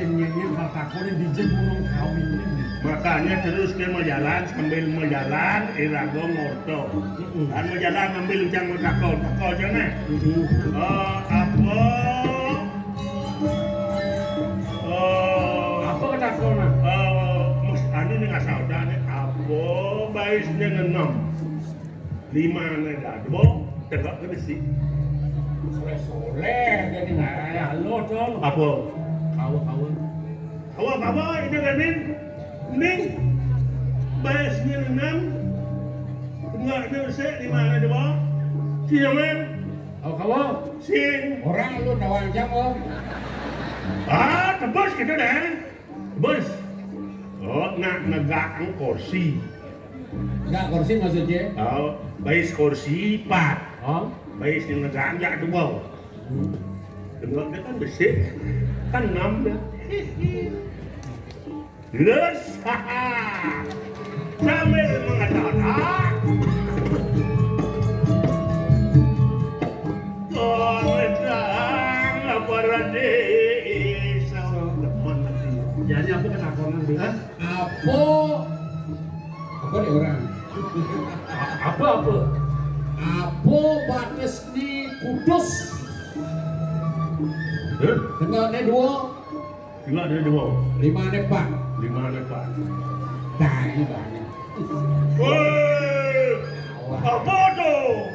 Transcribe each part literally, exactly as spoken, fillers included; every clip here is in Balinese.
Nyanyi tak takon dijé burung kawin. Makanya terus dia mau jalan, sambil mau jalan, iraga ngorta. Kan mau jalan sambil ucang mau takon, takon aja nih. Eh, apa? Eh, apa ketakonan? Eh, mus anu nih nggak saudara nih. Apa baisnya nenem? Lima ané dadua, tegak gede sih. Soleh-soleh jadi nggak ada lo dong. Apa? Kawa, kawa. Kawa, kawa, itu kan ning. Ning. Baisnya enam. Enggak ada sih lima ané dadua. Sing, men. Kawa, kawa. Sing. Orang lu nawang jam, Om. Ah, tebus gitu deh. Bos. Oh, nak negak kursi. Negak kursi maksudnya? Oh, bais kursi empat. Oh. Bais yang negak enggak dua. Dua dia kan besi. Kan enam dah. Terus, sambil mengatakan, "Komitang apa radis?" Demen hati. Jadi apa ketakonan, Bi? Hah? Apa? Apa nih orang? Apa, apa? Apa batis ni kudus? Hah? Tengahnya dua. Tengahnya dua. Lima ané empat. Lima ané empat. Nah, ini banyak. Woi, apa tuh?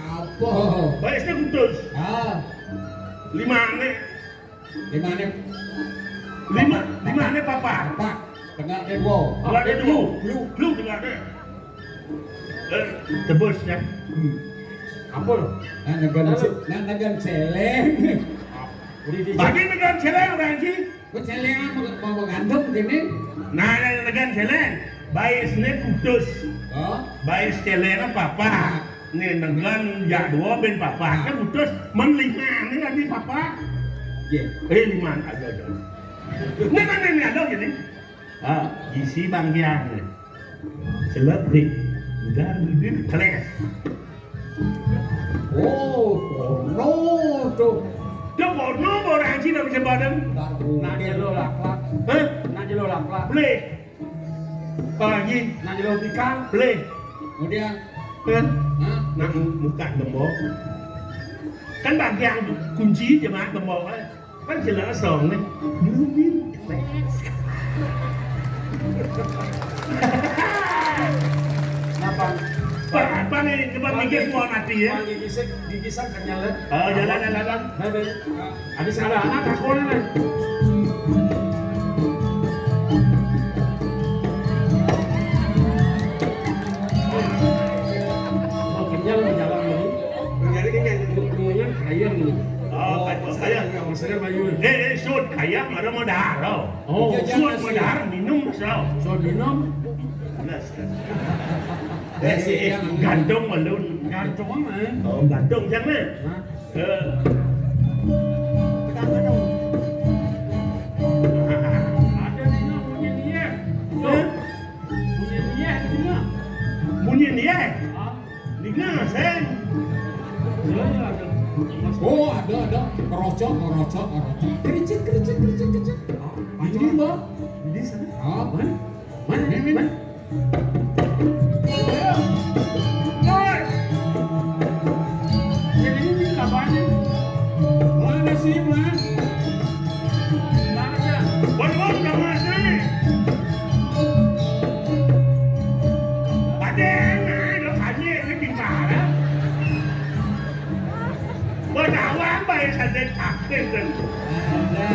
Apa? Baisnya kudus. Ah. Lima ané. Lima ané. Lima, lima ané papa. Papa. Tengahnya dua. Dua ané dua. Lu. Lu tengah deh. Eh, tebus ya. Hmm. Apa lo? Nah, negan, nah, negan céléng. Udah di Tadi negan céléng orang sih. Kok céléng mau, mau gantung gini? Nah, yang negan céléng. Baisnya putus. Oh. Bais céléng apa apa? Nih, negan jak dua bin papa. Kan putus, men lima nih lagi papa. Iya. Eh, lima aja, aja. Nih, nih, nih, nih, ada gini. Ah, isi bangkiang nih. Selebrit. Udah, udah, keles. Oh, kono tuh. Dia kono orang Cina bisa badan. Nak jelo laklak. Hah? Nak jelo laklak. Boleh. Apalagi? Nak jelo tikang. Boleh. Kemudian? Hah? Hah? Nak buka gembok. Kan bagian kunci jemaah gembok, eh. Kan jelas dong nih. Dulu nih. Kenapa? Pak, apa nih? Coba mikir semua mati ya. Gigi sik, gigi sik kenyal ya. Oh, jalan, jalan, jalan. Habis ada anak aku nih. Oh, kenyal jalan ini. Jadi kenyal. Kenyal kaya nih. Oh, kaya. Maksudnya bayu. Eh, eh, sud kaya, ada mau daro. Oh, sud mau daro, minum, so. Sud minum. Jelas, kan? Eh, eh, eh, gantung balon. Gantung mana? Oh, gantung jangan. Hah? Eh. Ada di sini bunyi dia. Tuh. Eh? Bunyi dia di sini. Bunyi dia? Hah? Di sini, Sen. Iya, iya, ada. Oh, ada, ada. Kerocok, kerocok, kerocok. Kericik, kericik, kericik, kericik. Ini, Mbak. Di sana. Ah, mana? Mana? Ini, ini. Mana? Woi! Yang ini nih kabarnya. Mana sih, Mas? Mana dia? Woi, woi, udah masuk nih. Ada yang naik, lo tanya, ini gimana? Wah, tahu apa yang saya takut kan? Ada.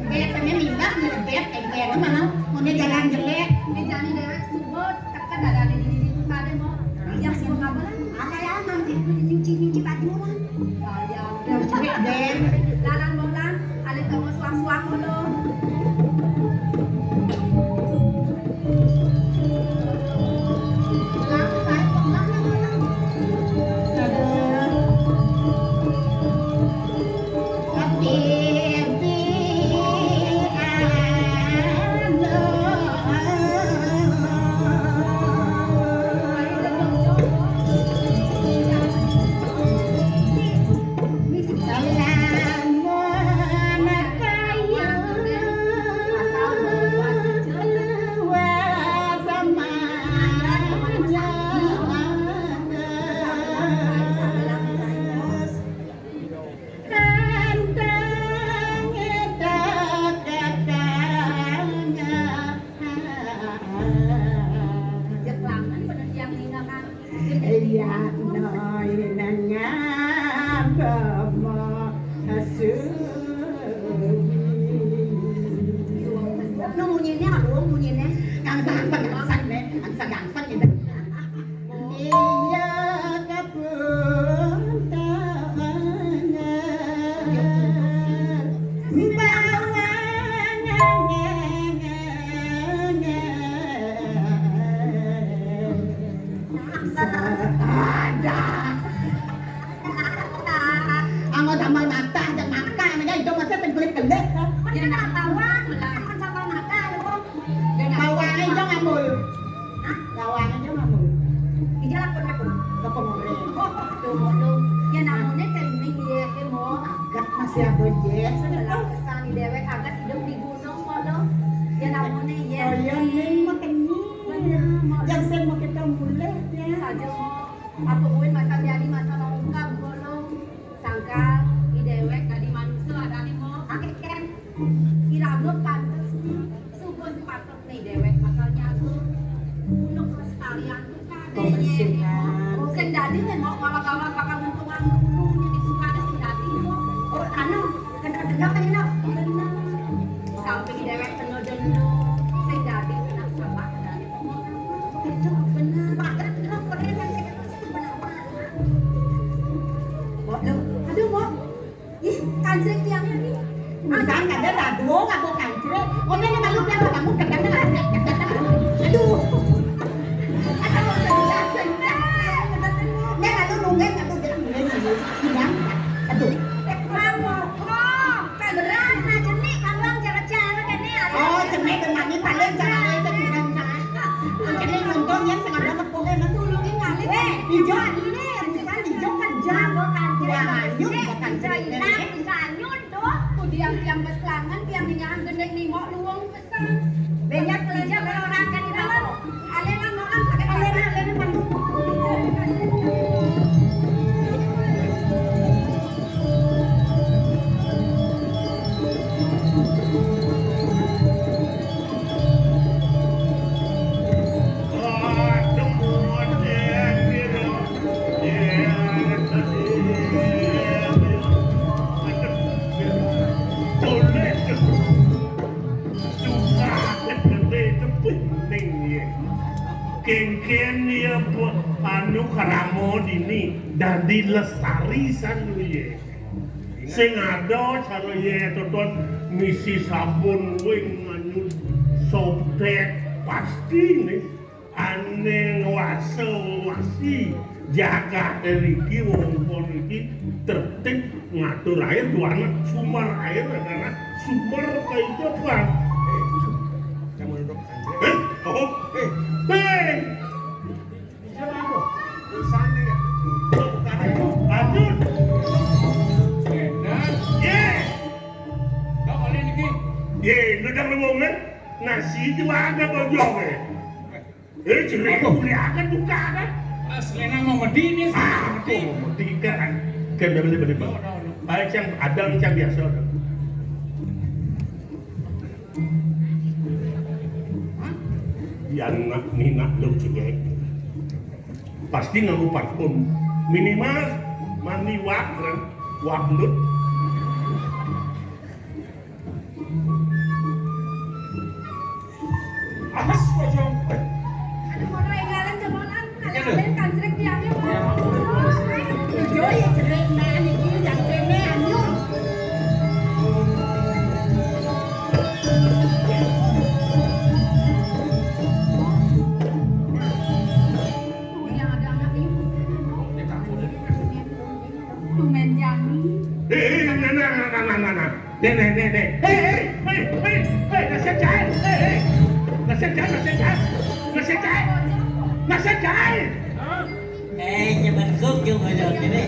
Bébék, ini minggat, bébék, bébék, mana? Mau jalan jelek. Ini jani déwék suba, teka dadané di diri tuh kadé mau. Yang suba kabelan. Ada ya, nanti nyuci-nyuci baju lah. Bayang. Yang jelek, deh. Lalang bolang, alé kamu suang-suang dulu. Iya, noi nengah bemo suwi. Nu munyiné, aduh, munyiné. Gangsang, gangsang, gangsang, né. Gangsang, gangsang, gitu. Iya, kapunten. Bawang. Ada. Anggo sambal matah, jak makan aja, itu masih tenggelit-gelit. Ya, nak bawang, bukan sambal matah, lu. Bawang aja ngambul. Hah? Bawang aja ngambul. Ija lapun aku. Lapun urip. Oh, aduh, aduh. Ya, namanya kan ming, ya, ya, mau. Agak masih ada, ya. Sebelah kesan di déwék, agak hidup di gunung, mau, lo. Ya, namanya, ya. Oh, iya, Ning, makan, Ning. Bener, mau. Yang saya mau kita mulai, ya. Saja, mau. Apa buin masa jadi masa longkap, mau, lo. Sangkal, di déwék, dadi manusia, ada nih, mau. Oke, Ken. Iraga pantes, suka sepatut nih déwék bakal nyatur. Untuk kelestarian tuh kadé, yé. Kebersihan. Sing dadi nih, mau, malah gawat bakal ngentungan dulu, nih, di bukannya sing dadi, mau. Oh, anu, kena dendam tadi, no? Bener. Sampai di déwék kena dendam, sing dadi, kena salah, kena dadi. Itu bener. Padahal, kena, kena, kena, Waduh, aduh, Mbok. Ih, kancré tiangnya nih. Bukan, kadang aduh, nggak mau kancré. Oke, ini malu dia, kamu kadang, kadang, kadang. Aduh. Aduh, senjat, senjat. Ini malu nungguin, aduh, dia nungguin, nungguin. Bilang, aduh. Eh, kamu, oh, kan berat, nah, jenik, kamu yang jaga-jaga, kan, nih, aduh. Oh, jenik, dan mami paling cara itu bukan cara. Jenik nonton yang sengaja. Tulungin ngalih. Eh, ijo ini, arisan ijo kerja. Wah, anyut, bukan cerita. Ijo ilang, ijo anyut tuh. Ku tiang-tiang bes langan, tiang ningahan gendek nimo luwung pesan. Banyak kerja kalau orang kan di bawah. Alena noan sakit. Alena, alena, bantu. Kéngkén ya, anu, krama dini dadi lestari sanu ya. Sing ada cara ya, toton misi sabun wing, anu, sobek, pasti nih. Ané nguasa-nguasi jagat niki, wewengkon niki tertib ngatur air, duana sumber air adalah sumber kehidupan. Eh, kamu duduk. Eh, oh, eh, eh. Bisa, Pak, Bu? Urusan nih, ya. Lanjut. Enak. Ye. Dok, oleh niki. Ye, lu udah ngomong, eh? Nasi itu ada bojong, eh. Eh, cerai. Aduh. Kuliah kan buka, kan? Mas Lena mau medini, ah, mau medini. Mau medini, kan? Kan udah beli, beli, beli. Ayo, udah, udah. Baik, yang ada, yang biasa, udah. Hah? Yang nak, ni nak lu cengek. Pasti nganggo parfum. Minimal mandi wak, kan? Wak lut. Nah, nah, nah. Nih, nih, nih, nih. Hei, hei, hei, hei, hei, nasib jaé. Hei, hei. Nasib jaé, nasib jaé. Nasib jaé. Nasib jaé. Eh, nyebar gok juga jawab ini.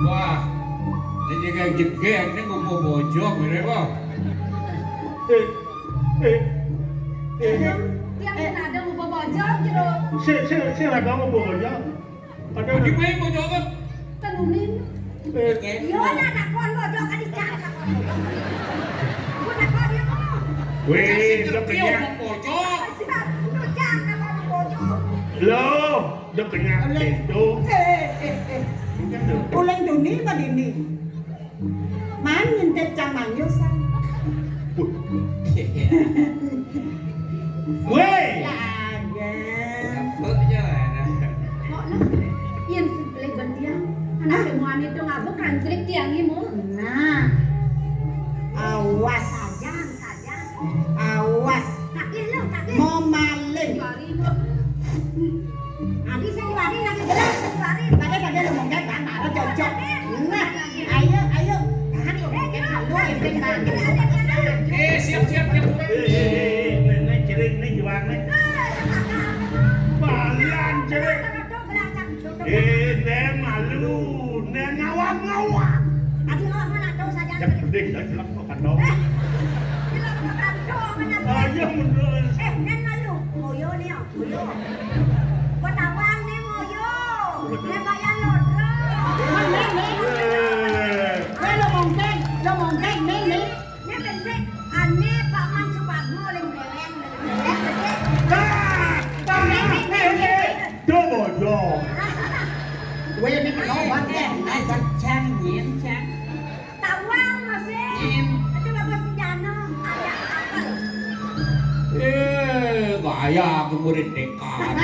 Wah, ini kan jegeg, ini ngumpul bojog, ini, Bang. Eh, eh, eh, Tiang kan ada ngumpul bojog, gitu. Si, si, si ada ngumpul bojog. Ada. Adi main bojog apa? Tenunin. Eh. Iya, ada takon bojog, kan dicak takon bojog. Gua takon dia ngomong. Wih, udah kenyang. Bojog. Siap, lu cak takon bojog. Loh. Dek kenyang itu. Eh, eh, eh. Bukan tuh. Uleng duni apa dini? Man ngintip cang manyu, San. Woi. Laga. Kok nah? Yén sing pelih bentiang, anak muani itu ngabuk kancrik tiang imu. Nah. Awas. Sajang, sajang. Awas. Kakih lu, kakih. Mau maling. Adi sing lari, lagi jelas sing lari. Tadi, tadi lu mungkin kan, ada cocok. Nah, ayo, ayo. Tahan lu, mungkin lu sing lari. Eh, siap, siap, siap. Eh, eh, eh, eh, nih, nih, cerit, nih, juang, nih. Balian, cerit. Eh, nih, malu. Nih, ngawang, ngawang. Adi, oh, mana tuh saja. Yang penting, saya jelas kok, kan, dong. Eh, jelas kok, kan, dong, mana tuh? Ayo, menurut. Eh, nih, malu. Moyo, nih, oh. Moyo. Kota Bang né moyo. Né bayan lodro. Né, né, né. Né lo mongkeng, lo mongkeng, né, né. Né bénsé, ané Pak Man Supadmo leng bléléng, leng bléléng, bénsé. Ah, ah, né, né. Tuh bojong. Wéh, né kena obat, eh. Ayo, cang, nyin, cang. Tawang masih. Im. Itu bagus di danau. Ada apel. Eh, gaya aku murid dekan.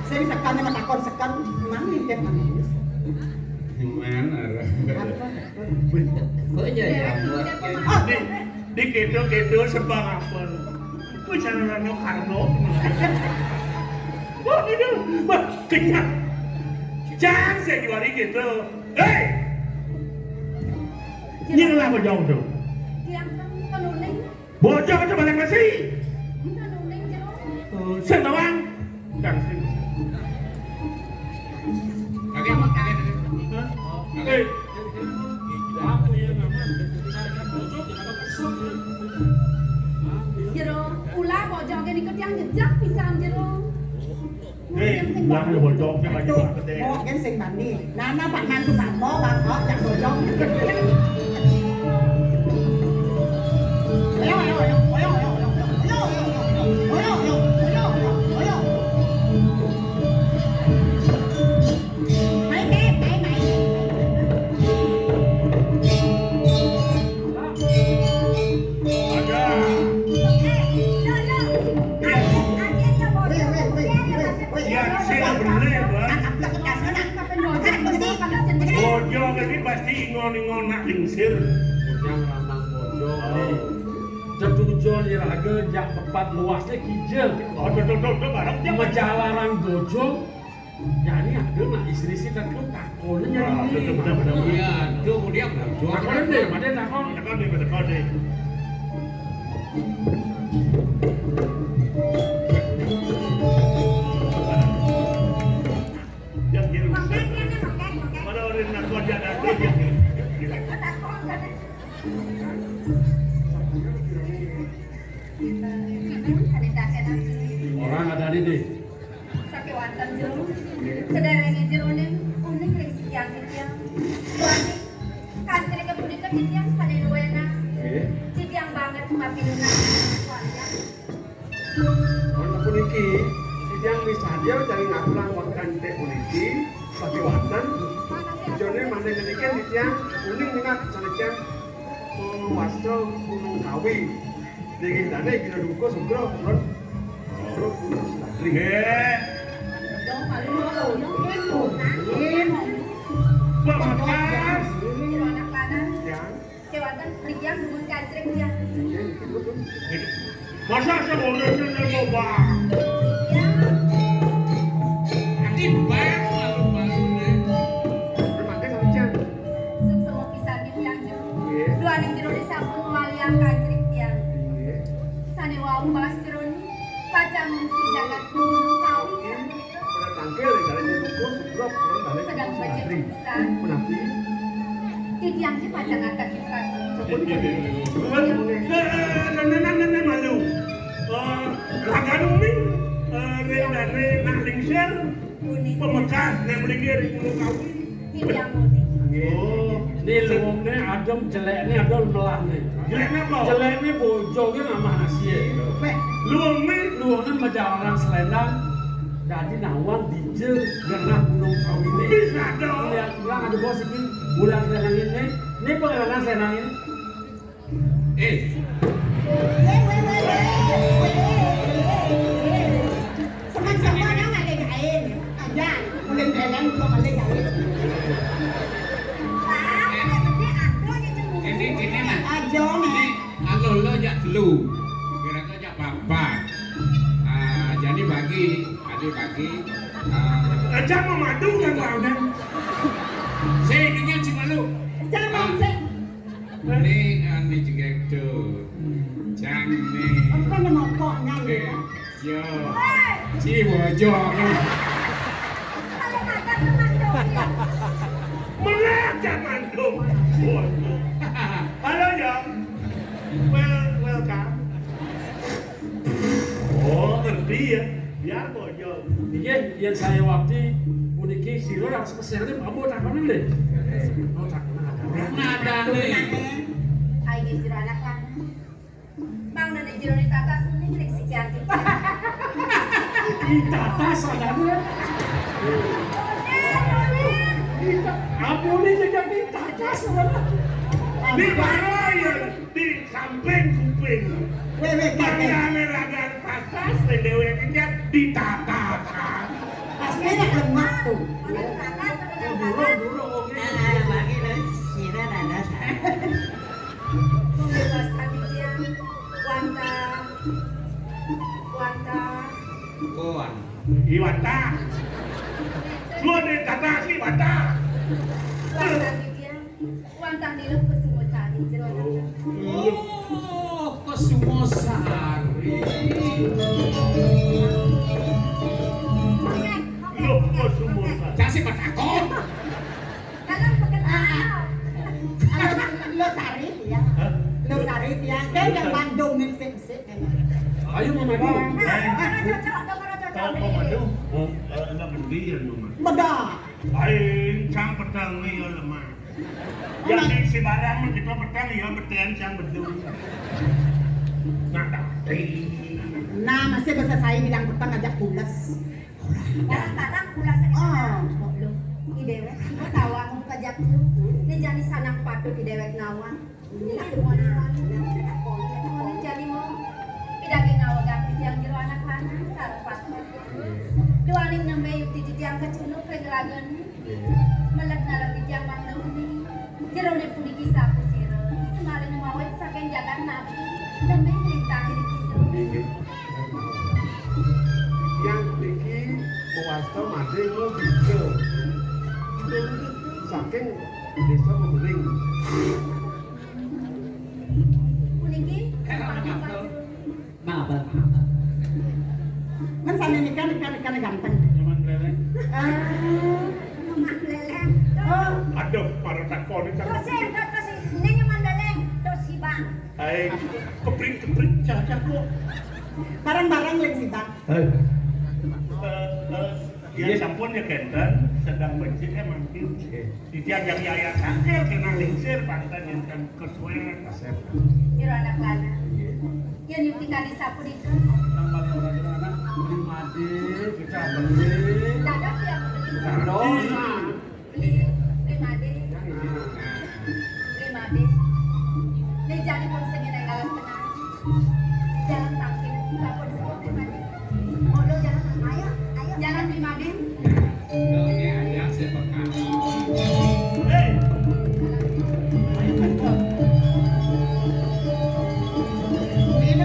Sing sekan sama takon sekan, emang ngintip manis. Gimana? Apa? Kok jadi apa? Ah, di, di gitu-gitu sebang apel. Wih, cara Karno. Wah, itu, wah, kenyang. Jangan saya juari gitu. Hei! Nying lah bojong tu. Tiang kan penuling. Bojong tu barang nasi. Penuling jero. Oh, sing tawang. Kang sing. Kakek, kakek, kakek. Hah? Kakek. Apa ya nama? Bojong jangan kesel. Jero, ulah bojong niku tiang jejak pisan jero. Hei, buang lu bojong, jangan. Tuh, bojong gedé. Mau kan sing bani. Nana Pak Mansu Pak Mo, Bang Kok, yang bojong. Ayo, ayo, ayo, ayo, ayo. Main, main, main, main. Ada. Wéh, wéh, wéh, wéh, wéh. Ya, saya bener, Bang. Bojong ini pasti ingon-ingon nak lingsir. Bojong lambang bojong. Tetujon iraga jak tepat luasnya kijel. Oh, tuh, tuh, tuh, tuh, barang dia. Majalaran bojong. Jani ada nak istri si tentu takon nyari. Ah, ini. Betul, betul, betul, betul. Iya, tuh dia bojong. Takon deh, pada takon. Takon deh, takon deh. Yang kiri. Makan, ya, makan, makan. Mana orang nak kau jaga tu, yang kiri. Takon, kan? Orang ada ni deh. Sakéwanten jero. Sadéréngé jeroning uning ring sikian titiang. Wani, kantrika punika titiang sané nuwénang. Nggih. Titiang banget mapinunas wayah. Wonten puniki, titiang misadya jagi ngaturang wekdal puniki sakéwanten. Jane maneh ngendikan titiang uning minat sanecen, eh, wasta Gunung Kawi. Dingin dane kira duka sugra purun. Purun purun santri. Nggih. Dong paling mau dong itu. Nangin. Bang Mas. Kira anak lanang. Ya. Kewanten mriki dumun kancring ya. Masa sekolah sing kok, Bang? Ati bang malu-malu ne. Mangke sami jam. Suksma pisan titiang jero. Nggih. Duaning jero sampun maliang kancrik tiang. Nggih. Sane wau baas jerone pacang ngungsi jagat gunung kawi. Ora tangkil ya, kali ini ruko, subrok, ya, kali ini sedang santri. Becik pisan. Menawi? Titiang ki pacang ngatak kita. Sampun, Pak. Nuwun, Pak. Eh, eh, nenek, nenek, malu. Eh, ragan umi, eh, ring, ring, nak lingsir, pemegah, nek mriki ring gunung kawi. Titiang muni. Nggih. Oh, ini luwungne adem, jelekne adol melahne. Jelekne apa? Jelekne bojoke ngamah asie. Weh. Luwungne? Luwungne majalaran selendang, dadi nawang dije genah gunung kawine. Bisa dong. Iya, kurang ada bos iki. Bulan selendang ini, ini pengenalan selendang ini. Eh. Weh, weh, weh, weh. Semen-semen yang ada gawe. Aja, mulai jalan juga mulai gawe. Ini, ini, nah. Aja, ini, anu lo jak telu. Kira-kira jak papat. Ah, jadi bagi, ada bagi. Ah. Aja mau madu kan, Bang, kan? Sing, ini si malu. Aja, Bang, sing. Ini ane jegek tuh. Jang nih. Apa nama koknya ya? Eh, yo. Ci bojo. Mengajak mandung. Bojo. Halo, Jong. Well, welcome. Oh, ngerti ya. Biar bojo. Nggih, yen saya wakti puniki sira harus kesehatan apa takonan lho. Oh, takonan ada. Nadane. Ayo jero anak lanang. Mang dene jero ni tatas kuning ning sikian. Di tatas ada. Apa ini jadi tatas? Di mana ya? Di samping kuping. Weh, weh, weh, weh. Mangane ragan tatas, sing dheweke iki ditatakan. Pasti nek lemah tuh. Dulu, dulu, oke. Nah, bagi lo, sira ada. Pembebasan Bidian, Wanta, Wanta. Kuan. Iwanta. Dua di tatas Iwanta. Wanta Bidian. Wantah niluh Kusumasari, jero anak. Oh, Kusumasari. Loh, Kusumasari. Jangan sih bertakon. Dalam perkenalan. Halo, Losari, ya. Hah? Losari, ya. Kan yang Bandung nih, sik, sik. Ayo, Mama. Nah, cocok, cocok. Apa, Madu? Eh, enggak berhenti ya, Mama. Meda. Aing cang petang nih, ya, lemah. Jadi si barang mah kita petang ya, betean cang bedung. Nah, tapi. Nah, masih bisa saya bilang petang aja pules. Barang-barang pules. Oh. Kok lu? Di dewek, si tawa ngomong aja lu. Ini jadi sanak patut di dewek nawang. Ini aku mau nawang. Ini aku mau nawang. Ini jadi mau. Tidak ginawa ganti yang jero anak lanang, sarpat. Duaning nembe yukti titiang kecunduk ring ragane. Melet nalem titiang mangda muni. Jerone puniki sapu sira. Semale mawit saking jagat nabi. Nembe nglintang ring sira. Inggih. Yang puniki mawasta madhe ngubika. Saking desa Pembeling. Puniki. Maaf, Bang. Kan sami nika, nika, nika ganteng. Nyaman leleng. Ah. Nyaman leleng. Oh. Aduh, para takon iki. Terus sih, terus sih. Ini nyaman leleng. Terus si Bang. Hai, kepring-kepring cacah kok. Bareng-bareng leng si Bang. Hai. Eh, eh, ya sampun ya kenten, sedang becik ya mangkin. Nggih. Titiang yang yaya sangkil kena lingsir, panten enten kesuwen. Kasep. Jero anak lanang. Nggih. Yen yukti kali sapunika. Nang paling ora jero anak, beli made, kita beli. Dados ya beli. Dados. Beli, beli made. Beli made. Ini jadi pun sing ning alas tengah. Jalan tangkil, apa dulu beli made. Ngono jalan, ayo, ayo. Jalan beli made. Hei. Ini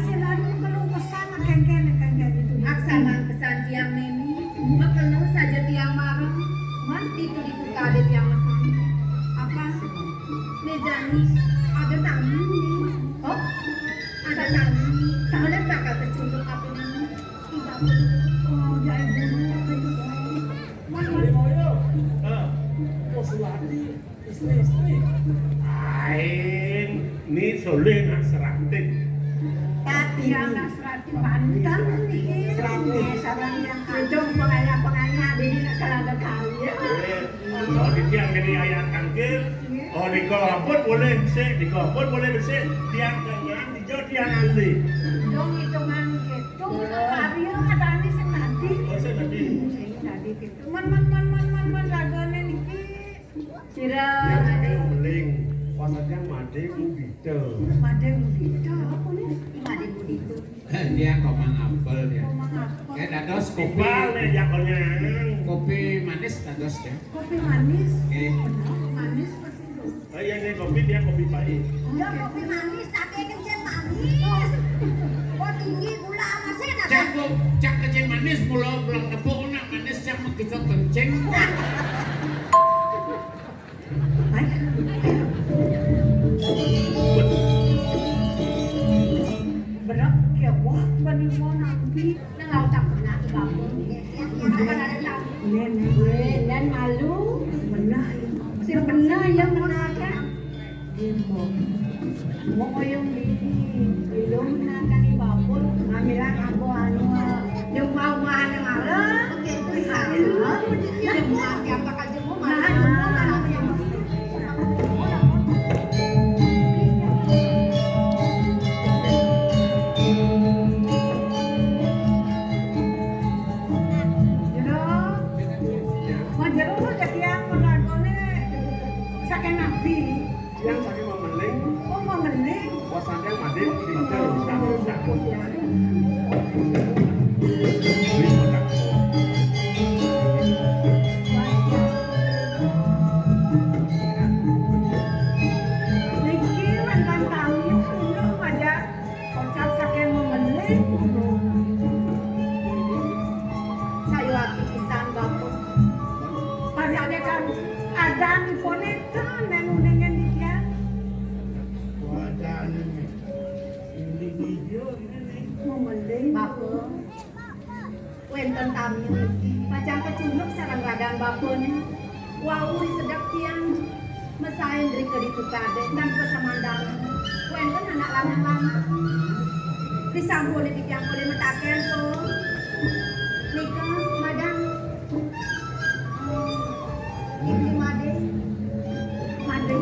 Sing anu keluh kesah kéngkén kéngkén itu. Aksanan pesan tiang Mémé, makelo saja tiang mareng. Man ditu-ditu kadé tiang mesain. Apa? Né jani ada tamu né. Oh, ada tamu. Mula bakal kecunduk apinan. Tidak perlu. Oh, jai guru. Man, man. Ah, oh, Suladi. Istri-istri. Aing ni soleh nak seratin. Tadi anak seratin banten niki. Seratin. Sareng yang kacung pengayah-pengayah di nak kalada kali ya. Eh, oh, di tiang jadi ayat tangkil. Oh, di kolabut boleh besik, di kolabut boleh besik. Tiang tengah, di jauh tiang alih. Dong hitungan gitu. Hari ada ni sing tadi. Oh, sing tadi. Sing tadi gitu. Man, man, man, man, man, man, ragane niki. Pira? Yang satu meling, pasarnya Made Mudita. Made Mudita, apa ni? Made Mudita. Eh, dia komang apel dia. Komang apel. Kayak dados kopi. Bal nih jagonya. Kopi manis dados ya. Kopi manis. Oke. Manis pasti tuh. Oh iya nih kopi dia kopi pahit. Ya kopi manis, tapi kencing manis. Oh tinggi gula sama sih. Cak kok, cak kencing manis, pulau pulang tepuk nak manis, cak mau kita kencing. Berat ya, wah, bani mau nanti. Nang laut tak pernah di kampung. Apa ada tamu? Nen, nen, nen malu. Benar. Sing benar ya benar kan? Ibu. Wong oyong iki, belum nakani babon, ngamilan aku anu, yang mau mana malah. Oke, itu bisa. Yang mau yang bakal jenguk, malah jenguk, malah jenguk. Jero, wajar lu jadi yang meragone saking nabi. Yang saking memeling. Oh, memeling. Wasanda Madé pinter bisa-bisa. Niki wénten tamu kula majak kocap saking memeling. Sayuwakti pisan, Bapak. Pasane kan adan ipun itu nang uningan dikian. Wadane. Ini dia ini. Memeling. Bapak. Wénten tamu pacang kecunduk sareng ragan bapane. Wau sedek tiang mesain drika ditu kadé tanpa samandangan. Wénten anak lanang-lanang. Disampun titiang polih mataken, Po. Nika, Madan. Inggih, Madé. Madé.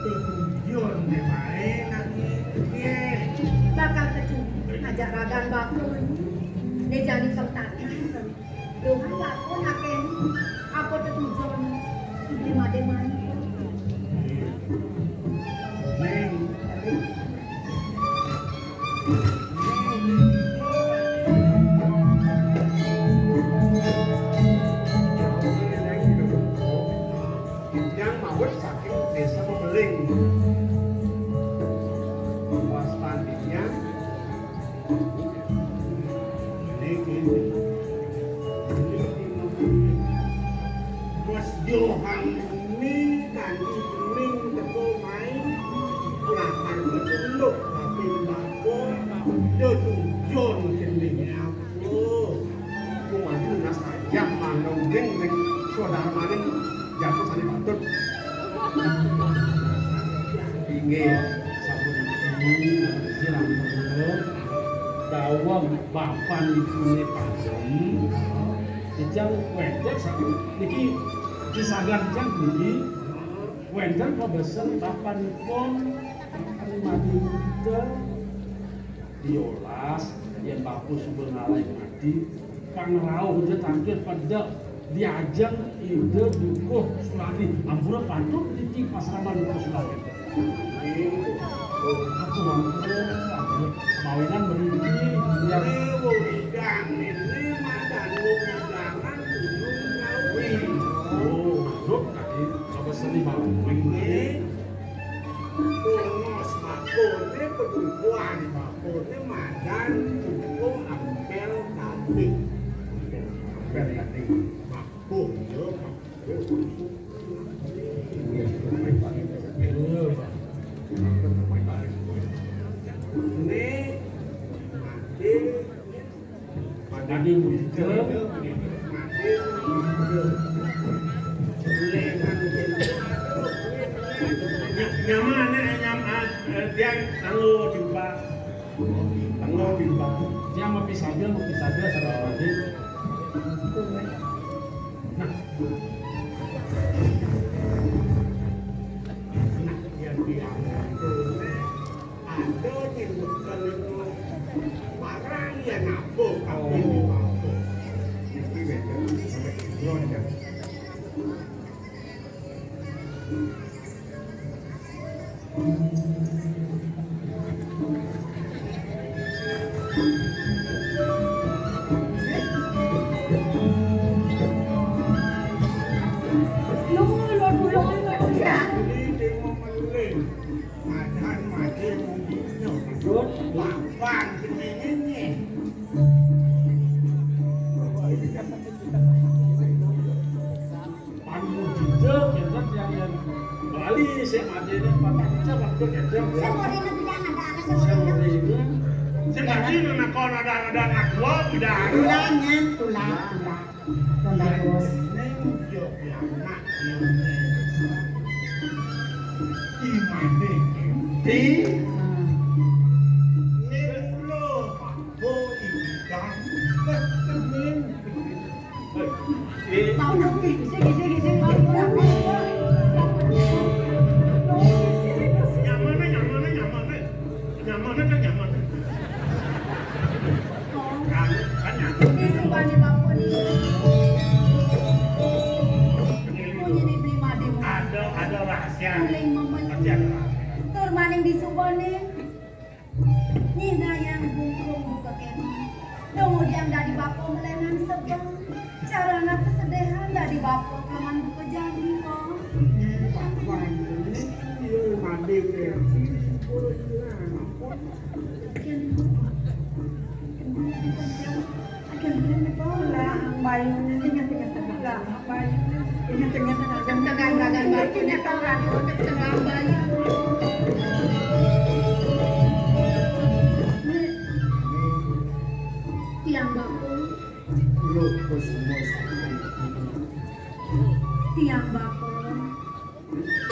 Tetujon deh bae nak piye? Bakal kecunduk ngajak ragan bakul. Né jani pengtati. Dohan bakul akeh. Apa tetujon? Inggih, Madé mai. Neng. Yang mawon saking Desa Memeling. Wastan Dinyang. Niki. Niki. Mas Johan ini kanthi bening teko mai lapar becunduk tapi bakon yo tujon jenenge aku. Ku maju nas ayam manung ning ning sodarmaning jago sane patut. Inggih, sampun sirah dawuh bapan ibune Padem. Ijang wénten sampun niki disagan jang niki. Wénten pabesen bapanipun Madi Muda diolas yén bapu suba ngalih mati. Pangrauh ja tangkil pedek diajeng ida dukuh Suladi. Ampura patut niki pasraman dukuh Suladi. Aku ampura, ampura. Mawinan mriki, ya. Wih, oh, manut tadi. Coba seni malam. Wih. Kuan bakune madan buku ampel tadi. Ampel tadi. Bakune, bakune. Ini mati. Tadi muncul. Nyaman, eh, nyaman, eh, tiang tangguh jumpa. Tangguh jumpa. Tiang ngopi saja, ngopi saja, sama tadi. Nah. Nah, yang biasa. Ada yang betul itu. Barang yang apa, tapi di bawah. Itu beda. Sampai dua jam. Ini dia mau menulis. Madan mati mungkin. Papan sendiri. Panggung jejak, ya kan, yang, yang bali, saya mati ini, papan jejak, waktu jejak. Saya mau ini tidak ada, ada saya mau ini. Saya mati, mana kau ada, ada anak gua, tidak ada. Tulangnya, tulang, tulang. Tulang, bos. Neng, yo, ya, anak, yo, neng. Di mana, neng? Di? Neng, lo, Pak, bo, ikan, ketemen. Nyaman, nyaman, nyaman. Nyaman, kan nyaman. Kan, kan nyaman. Di subané bapa ni. Munyi ni beli madé. Ada, ada rahasia. Uling memen. Pasti ada rahasia. Tur maning di subané. Nyinayang bungkung buka kéné. Kemudian dadi bapa melenang sebeng. Cara anak kesedihan dadi bapa kaman buka jani, kok. Iya, madé. Lah, bayune. Ingat, ingat, ingat. Lah, bayune. Ingat, ingat, ingat. Tegang, tegang, tegang. Ingat, ingat, ingat. Tegang, bayune. Tiang bapa. Lho, Gus, Gus. Tiang bapa.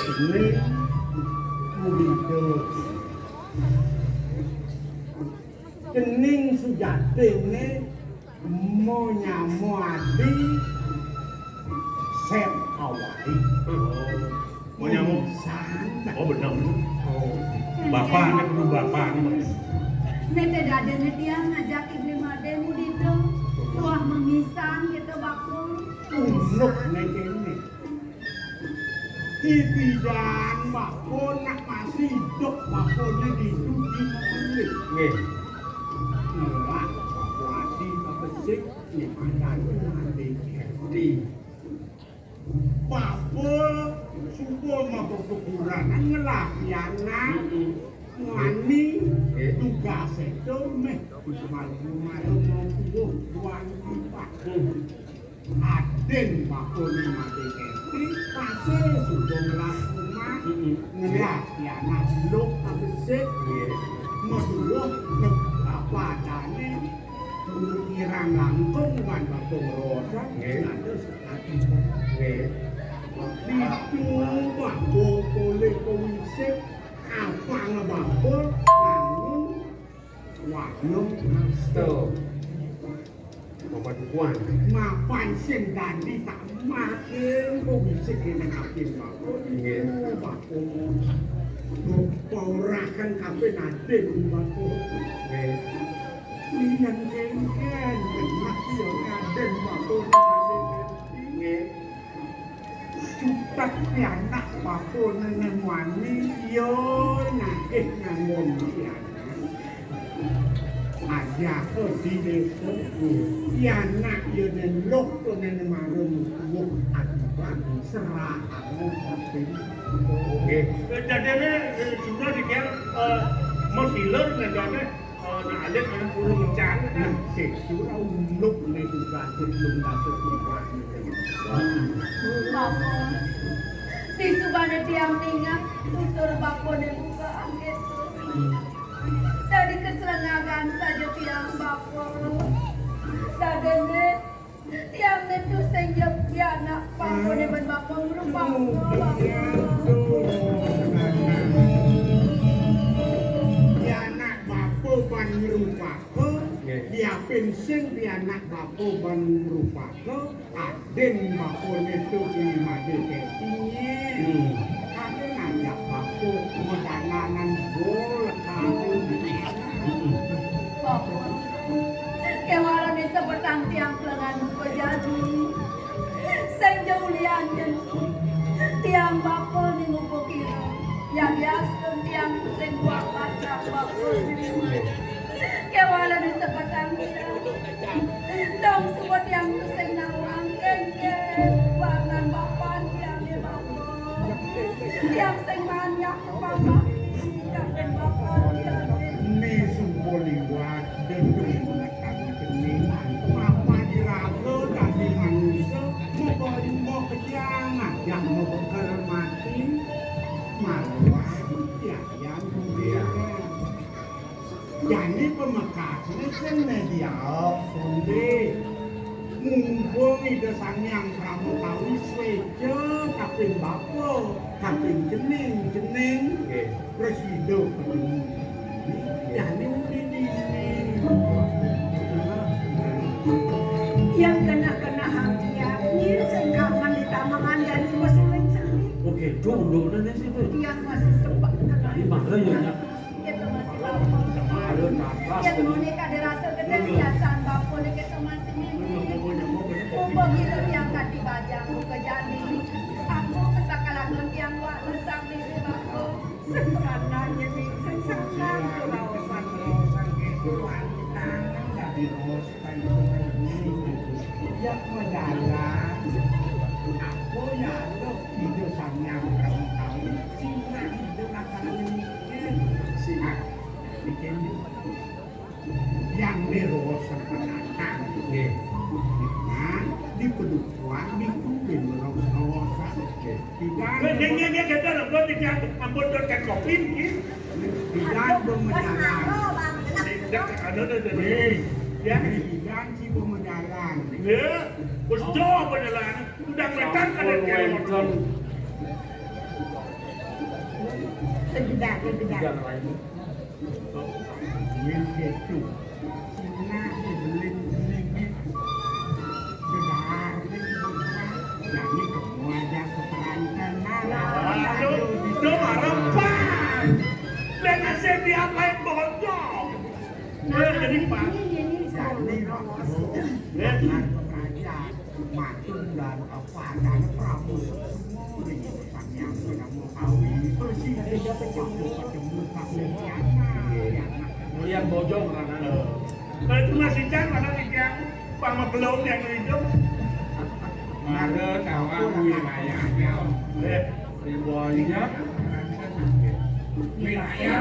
Ini mugi terus. Dening sujatiné monyamo adi sep awai. Monyamo. Sangat. Oh, bener. Oh. Bapakné kudu bapakné. Nété dadéné tiang ngajak Ibli Madé mudida. Wah, memisan kita bakul. Unuk né kéné. Dibidan bakul nak masih hidup bakulné ditu di memilih. Nggih. Ora, bakul adi besik, nyemandan adi. Di. Bakul suka mabuk kuburan, ngelah piana, ngani, tugas itu meh. Malu-malu mau kubuh, buang kipas. Adén bakulné mati kéné, pasé sudah ngelah rumah, ngelah piana luk abesik, maduwuh, apa adané, kirang langkung wan bakul rosan, nggih. Dados ati. Nggih. Ditu bakul polih pewisik, apa ngebakul, bangun, wayung, tuh. Bapak Dukuan. Mapan sing dadi tak makin kok bisa kena kabin bakul. Nggih. Bakul. Paurakan kabeh adin bakul. Nggih. Liyan kengken, mati yo adin bakul. Nggih. Sumpah pianak bapa nenemuane yo nagih nganggon pianak. Aja kok di desa. Pianak yo neluh to nene marung tuwuh akibat serahane kopi. Oke. Dadene jumlah dikian, eh, Mos iler nagane, eh, nak alit ana purun mencang. Nah, sik, ora unuk ne tugas belum dasa tugas. Bapa, disubane tiang ningal, tutur bapane buka anggetu. Dadi keselengagan saja tiang, Bapa. Dadene, tiang netu sing jep pianak bapane ben bapa ngrupa, Bapa. Pianak bapa ban ngrupaka, nggih, diapin sing pianak bapa ban ngrupaka, adin bapane tu kini made keti. Hmm. Kake ngajak bapa madalanan bol kake. Hmm. Bapa, kewalane sebetang tiang kelengan muka jadi. Sing jaulian yen tiang bapa ning upukira. Ya biasa tiang sing buat pasang bapa. Kewala di sebetang tiang. Dong sebut tiang sing naruh angkeng ke. Warnan bapan tiang di bapa. Tiang sing manyak bapa. Ikan dan bapa tiang. Ni sumpo liwat dan keringat kami kening. Bapa diraga dadi manusia. Muka-muka kejang, ngajak muka mati. Marwah, tiang. Iya. Jani pamekasne sing ne diaok, Sonde. Mumpung Ida Sang Hyang Prabu Kawi sweja kaping bapa, kaping cening, cening. Nggih. Prasida ketemu. Jani uli dini. Yang kena-kena hati, ya. Ini sing kaman di tamangan jani wis uling seni. Oke, dong, dong, dan sih, Bu. Yang masih sempat kena. Ini mangga ya, Nyak. Kita masih bapa. Aduh, napas. Yang tadi. Mone kada rasa gedhe hiasan bapa ni kita masih mimpi. Mumpung kita diangkat di bajang muka jani. Aku kesakalan tiang wak lesang diri bapa. Sing sana nyeni, sing sana raosan, raosan ketuan tangan dari raosan ini. Ya, madala. Aku ya, aduh, hidup sanyang kamu tahu. Sing hidup akan ini. Sing bikin yang dirowosan penantang. Nggih. Nah, di pedukuhan, di kubin rowosan. Nggih. Tidak. Nggih, nggih, nggih, kita lho, kita ampun, kan kopi, nggih. Tidak bermasalah. Tidak, anu, anu, anu. Nggih. Ya. Tidak, si bermasalah. Nggih. Wis do berjalan. Udah wetan kada kira. Tidak, tidak. Yen ketu, sinah sebelin-belin ketu. Sedar, jadi kamu aja keterangan. Aduh, itu marah, Pak. Dan nasib dia main bocor. Nah, jadi, Pak. Ini, ini, jadi, Pak. Ya. Nah, kerajaan, maklum dan Padahal Prabu Sukma ring Sang Hyang Parama Kawi, persis waktu ketemu Sang Hyang. Mulian bojong karena. Kalau itu masih can, mana tiga pama belum yang itu. Mara tawang wilayahnya. Eh, ribuannya. Wilayah.